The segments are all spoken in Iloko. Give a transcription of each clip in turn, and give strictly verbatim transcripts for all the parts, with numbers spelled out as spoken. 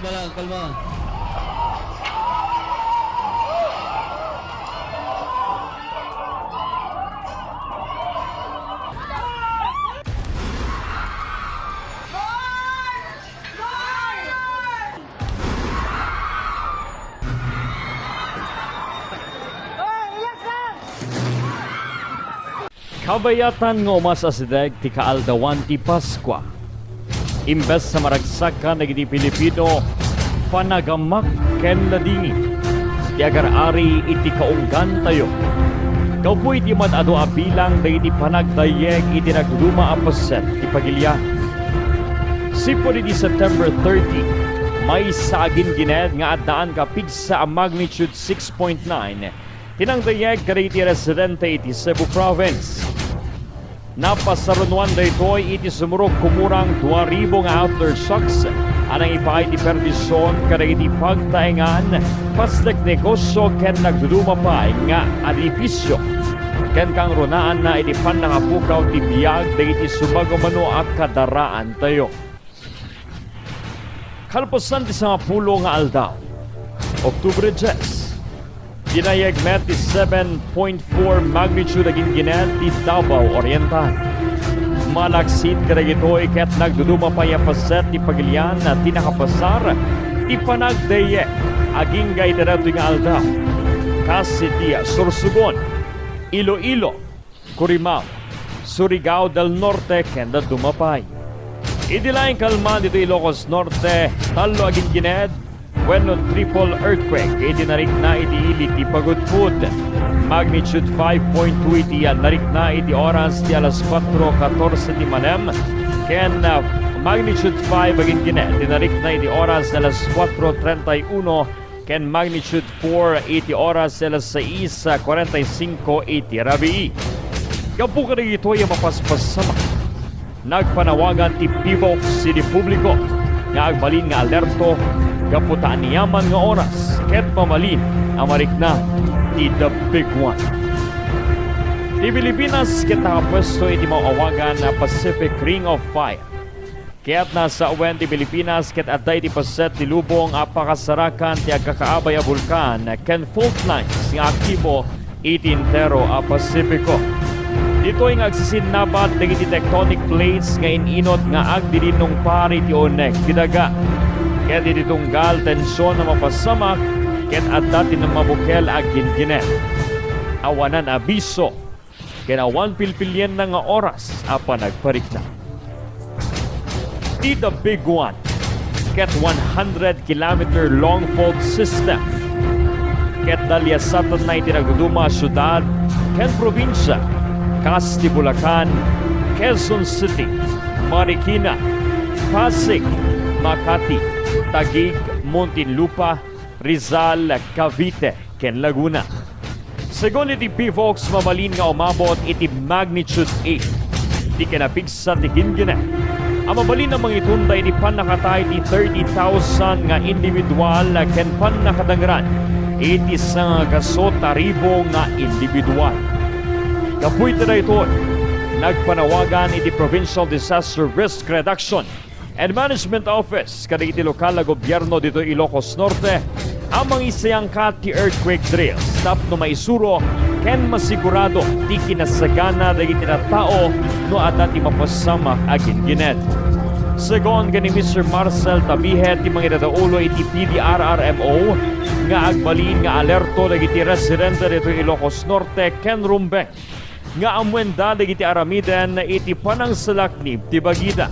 Kalma lang, kalma. Kabayatan nga umas asideg ti kaaldawan ti Paskua. Imbes a maragsakan dagiti Pilipino, panagamak ken ladingit ti agar-ari iti kaunggantayo. Gapu iti mad-adu a bilang dagiti panagdayeg iti nagduma a paset ti pagilian. Sipud iti September thirty, maysa a gingined nga addaan kapigsa a magnitude six point nine ti nangdayeg kadagiti residente iti Cebu Province. Napasarunoan daytoy iti sumurot kumurang dua ribu nga aftershocks a nangipaay ti perdision kadagiti pagtaengan, pasdek negosyo ken nagduduma pay nga adifisio. Ken kangrunaanna iti pannakapukaw ti biag dagiti sumagmamano a kadaraantayo. Kalpasan ti sangapulo nga aldaw, Oktubre dies, dinayeg met ti seven point four magnitude a gingined ti Davao Oriental. Malaksid kadagitoy ket nagduduma pay a paset ti pagilian ti nakapasar ti panagdayeg agingga iti daytoy nga aldaw. Kas iti Sorsogon, Iloilo, Curimao, Surigao del Norte, ken dadduma pay. Idi laeng kalman ditoy Ilocos Norte, tallo a gingined wenno triple earthquake iti narikna iti ili ti Pagudpud. Magnitude five point two iti narikna iti oras ti alas kuatro katorse ti malem, ken, ah, magnitude five a gingined ti narikna iti oras ti alas kuatro treinta y uno ken magnitude four iti oras alas sais cuarenta y cinco iti rabii. Gapu kadagitoy a mapaspasamak, nagpanawagan ti PHIVOLCS iti publiko nga agbalin nga alerto gapu ta aniaman nga oras ket mabalin a marikna ti The Big One. Ti Pilipinas ket nakapuesto iti maawagan a Pacific Ring of Fire. Ket nasawen ti Pilipinas ket adda iti paset ti lubong a pakasarakan ti agkakaabay a bulkan ken fault lines nga aktibo iti entero a Pasifiko. Ditoy nga agsisinnabat dagiti tectonic plates nga in-inut nga agdidinungpar iti uneg ti daga. Ket iti tunggal tension a mapasamak ket adda ti mabukel a gingined. Awanan abiso ken awan pilpilienna nga oras a panagparikna. Ti The Big One ket one hundred kilometer long fault system ket daliasatenna iti nagduduma a siudad ken probinsia, kas ti Bulacan, Quezon City, Marikina, Pasig, Makati, Taguig, Muntinlupa, Rizal, Cavite, ken Laguna. Segun iti PHIVOLCS, mabalin nga umabot iti magnitude eight ti kinapigsa ti gingined a mabalin a mangitunda iti pannakatay ti thirty thousand nga individual ken pannakadangran iti sangagasut a ribu nga individual. Gapu iti daytoy, nagpanawagan iti Provincial Disaster Risk Reduction and Management Office kadagiti lokal a gobyerno ditoy Ilocos Norte a mangisayangkat ti earthquake drills tapno maisuro ken masigurado ti kinasagana dagiti tattao no adda ti mapasamak a gingined. Segun ken ni Mister Marcel Tabihet ti mangidadaulo iti P D R R M O nga agbalin nga alerto dagiti residente ditoy Ilocos Norte ken rumbeng nga ammoenda dagiti aramiden iti panangsalaknib ti bagida.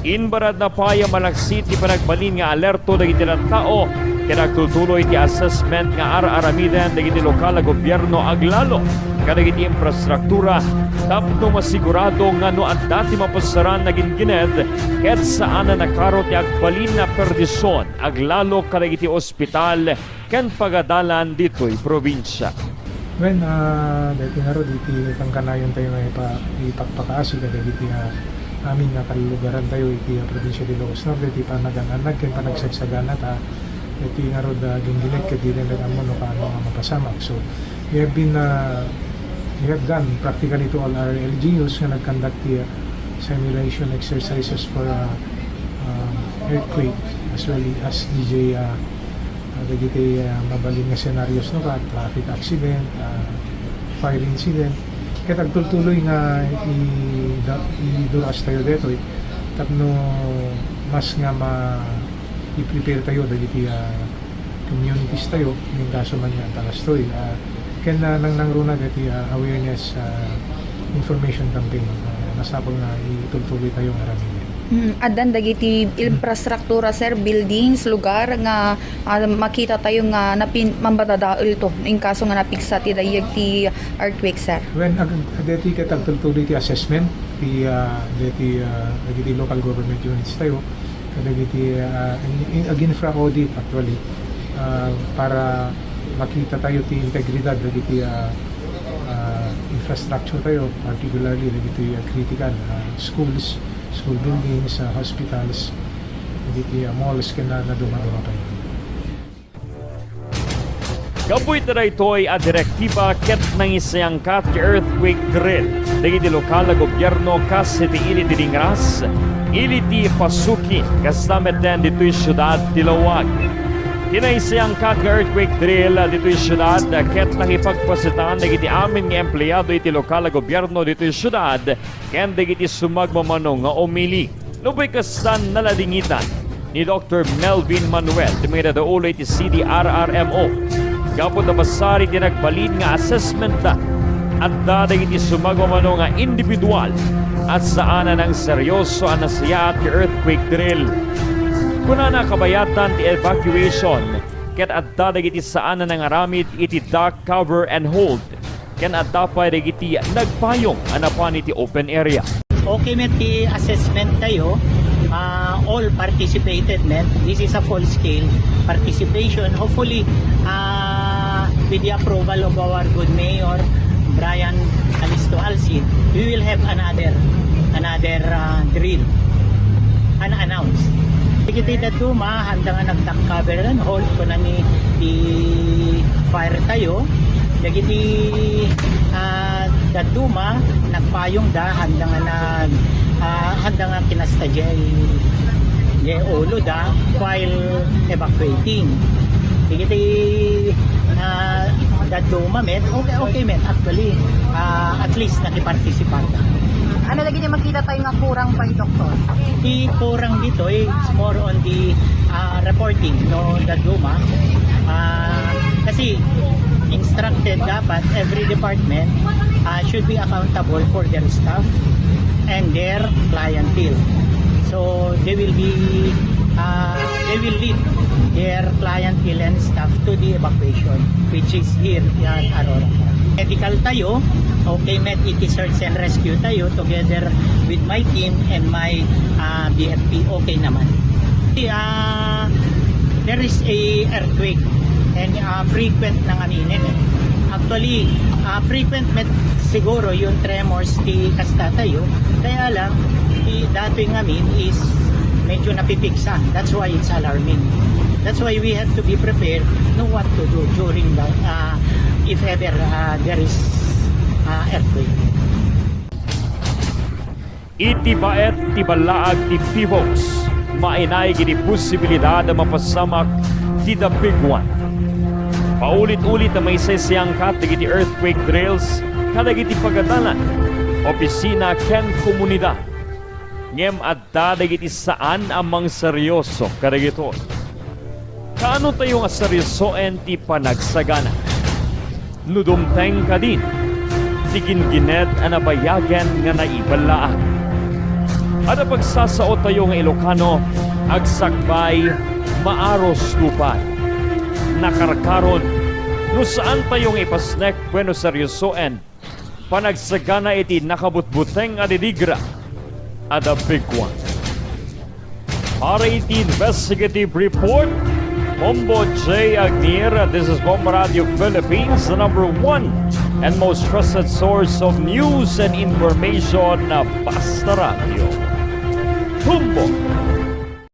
Imbaradna pay a malaksid ti panagbalin nga alerto dagiti tattao ket agtultuloy ti assessment nga ar-aramiden dagiti lokal a gobyerno aglalo kadagiti infrastruktura tapno masigurado nga no adda ti mapasaran a gingined ket saan a nakaro ti agbalin a perdision aglalo kadagiti ospital ken pagadalan ditoy probinsia. Wen, ah, daytoy ngarud iti kankanayon tayo nga ipa-, ipakpakaasi kadagiti, ah, amin nga kalugaran tayo iti, ah, probinsia de Ilocos Norte, iti panagan-anag ken panagsagsaganat, ah, iti ngarud, ah, gingined ket dida met ammo no kaano nga mapasamak. So, we have been, ah, we have gone practically to all our L G Us nga nag-conduct ti, ah, simulation exercises for, ah, um, earthquake. Usually, as D J, ah, ah, dagiti, ah, mabalin nga scenarios, no, ka traffic accident, ah, fire incident, ket agtultuloy nga i-, da-, iduras tayo detoy tapno mas nga ma-, i-prepare tayo dagiti, ah, communities tayo, no inkaso man nga adda kastoy. Ah, ken, ah, nangnangruna dagiti, ah, awareness, ah, information campaign. Ah, masapul nga itultuloy tayo nga aramiden. Mm, addan dagiti infrastruktura, sir, buildings, lugar nga, ah, makita tayo nga napin-, mammadadaelto inkaso nga napigsa ti dayeg ti earthquake, sir? When ag-, deti ket agtultuloy ti assessment ti, ah, deti, ah, dagiti local government units tayo, kadagiti, ah, in-, in-, ag-infra audit actually, ah, para makita tayo ti integridad dagiti, ah, ah, infrastructure tayo, particularly dagiti, ah, critical, ah, schools, school buildings, ah, hospitals, dagiti, ah, malls, ken na, na dumaduma pay. Gapu iti daytoy a direktiba ket nangisayangkat ti earthquake drill dagiti lokal a gobierno kas iti ili ti Dingras, ili ti Pasuki, kasta metten ditoy siudad ti Laoag. Ti naisayangkat nga earthquake drill ditoy siudad ket nakipagpasitan dagiti amin nga empleado iti lokal a gobierno ditoy siudad ken dagiti sumagmamano nga umili. Nupay kasta, naladingitan ni Doktor Melvin Manuel ti mangidadaolo iti C D R R M O. Gapu ta basar iti nagbalin nga assessment da, adda dagiti sumagmamano nga individual a saan a nangseryoso a nasayaat ti earthquake drill. Kunana, kabayatan ti evacuation ket adda dagiti saan a nangaramid iti duck cover and hold. Ken adda pay dagiti nagpayong a napan iti open area. Okay met ti assessment tayo. Ah, all participated met. This is a full-scale participation. Hopefully, ah, with the approval of our good mayor, Brian Calisto Alcid, we will have another, another, ah, drill unannounced. Dagiti dadduma, haanda nga nag-duck cover and hold, kunani ti fire tayo. Dagiti, ah, dadduma, nagpayongda, haanda nga nag-, ah, haanda nga kinasta jay, jay uloda while evacuating. Dagiti, ah, dadduma met, okay, okay met, actually, ah, at least nakipartisipada. Ano lagi di makita tayo nga kurang pay, Doktor? Ti kurang ditoy, it's more on the, ah, reporting, no, dadduma. Ah, kasi instructed dapat every department, ah, should be accountable for their staff and their clientele. So they will be, ah, they will lead their clientele and staff to the evacuation, which is here at Aurora. Medical tayo, okay met iti search and rescue tayo together with my team and my, ah, B F P, okay naman. Ah, there is a earthquake and, ah, frequent na ngaminen, eh. Actually, ah, frequent met siguro yung tremors ti kasta tayo. Kaya lang, ti datoy ngamin is medyo napipigsa. That's why it's alarming. That's why we have to be prepared, know what to do during the, ah, if ever, ah, there is, ah, earthquake. Iti baet ti ballaag ti PHIVOLCS, mainaig iti posibilidad a mapasamak ti The Big One. Paulit-ulit a maisaysayaangkat dagiti earthquake drills kadagiti pagadalan, opisina ken komunidad. Ngem adda dagiti saan a mangseryoso kadagitoy. Kaano tayo nga seryosoen ti panagsagana? No dumteng kadin ti ginginet a nabayagen nga naiballaag. Adda pagsasao tayo nga Ilocano, agsakbay, maaros tupad. Nakarkaron, no saan tayo nga ipasnek wenno seryosoen panagsagana iti nakabutbuteng a didigra a The Big One. Para iti investigative report, Bombo J Agnir, this is Bombo Radio Philippines, the number one and most trusted source of news and information, Basta Radio. Bombo!